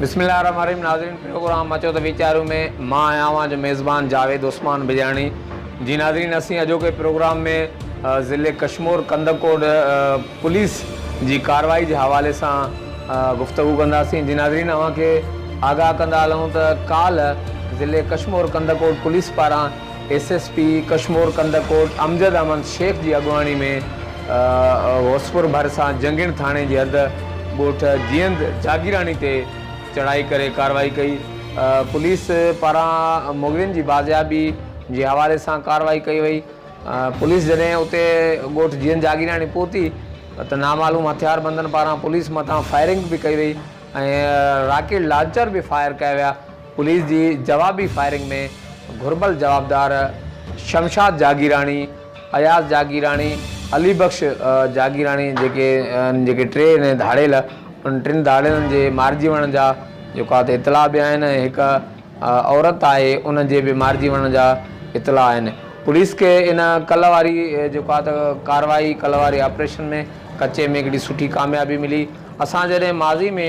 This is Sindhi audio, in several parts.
بسم الله الرحمن الرحيم ناظرين پروگرام اچو ته ويچاريون ۾ مان آهيان اوهان جو ميزبان جاويد عثمان بجاڻي جي ناظرين اسين اڄوڪي پروگرام ۾ ضلعي ڪشمور ڪنڌڪوٽ پوليس جي ڪارروائي جي حوالي سان گفتگو ڪنداسين جي ناظرين اوهان کي آگاهه ڪندا هلون ته ڪالهه ضلعي ڪشمور ڪنڌڪوٽ پوليس پاران S S P Kashmore Kandhkot Amjad Ahmed Shaikh جي اڳواڻي ۾ غوثپور ڀرسان جنگڻ ٿاڻي جي حد ڳوٺ جيئند جاگيراڻي تي چڙهائي ڪري ڪارروائي ڪئي. پوليس پاران مغوين جي بازيابي جي حوالي سان ڪارروائي ڪئي وئي. پوليس جڏهن اتي ڳوٺ جيئند جاگيراڻي پهتي ته نامعلوم هٿياربندن پاران پوليس مٿان فائرنگ به ڪئي وئي ۽ راڪيٽ لانچر به فائر ڪيا ويا. پوليس جي جوابي فائرنگ ۾ گهربل جوابدار شمشاد جاگيراڻي، اياز جاگيراڻي، علي بخش جاگيراڻي جيڪي جيڪي ٽي ڌاڙيل انهن ٽن ڌاڙيلن جي مارجي وڃڻ جا جيڪو آهي ته اطلاع به آهن ۽ هڪ عورت آهي ان جي به مارجي وڃڻ جا اطلاع آهن. پوليس کي ان ڪلهه واري جيڪو آهي ته ڪارروائي ڪلهه واري آپريشن ۾ ڪچي ۾ هڪڙي سٺي ڪاميابي ملي. اسان جڏهن ماضي ۾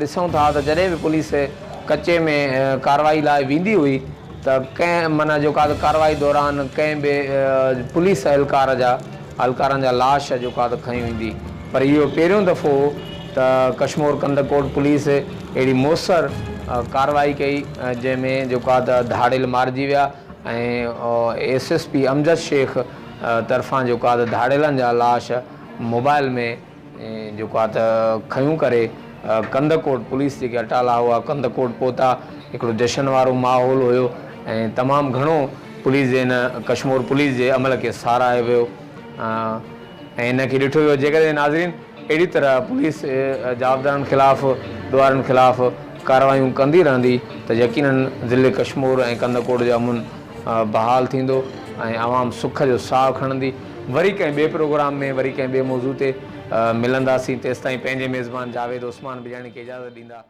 ڏسون ٿا ته جڏهن به پوليس ڪچي ۾ ڪارروائي لاء ويندي هئي ته ڪنهن معنيٰ جيڪو آهي ته ڪارروائي دوران ڪنهن به پوليس اهلڪار جا اهلڪارن جا لاش جيڪو آهي ته کنيو ويندي پر اهو پهريون دفعو هو ته ڪشمور ڪنڌڪوٽ پوليس اهڙي موثر ڪارروائي ڪئي جنهن ۾ جيڪو آهي ته ڌاڙيل مارجي ويا ۽ S S P Amjad Shaikh طرفان جيڪو آهي ته ڌاڙيلن جا لاش موبائل ۾ جيڪو آ ته کنيون ڪري ڪنڌڪوٽ پوليس جيڪي اٽالا هئا ڪنڌڪوٽ پهتا هڪڙو جشن وارو ماحول هيو ۽ تمام گهڻو پوليس جي ان ڪشمور پوليس جي عمل کي ساراهيو ويو ۽ ان کي ڏٺو ويو جيڪڏهن ناظرين اهڙي طرح پوليس جوابدارن خلاف ڏوهارين خلاف ڪارروايون ڪندي رهندي ته يقينن ضلعي ڪشمور ۽ ڪنڌڪوٽ جو امن بحال ٿيندو ۽ عوام سک جو ساهه کڻندي. وري ڪنهن ٻئي پروگرام ۾ وري ڪنهن ٻئي موضوع تي ملنداسين تيستائين پنهنجي ميزبان جاويد عثمان بجاڻي کي اجازت ڏيندا.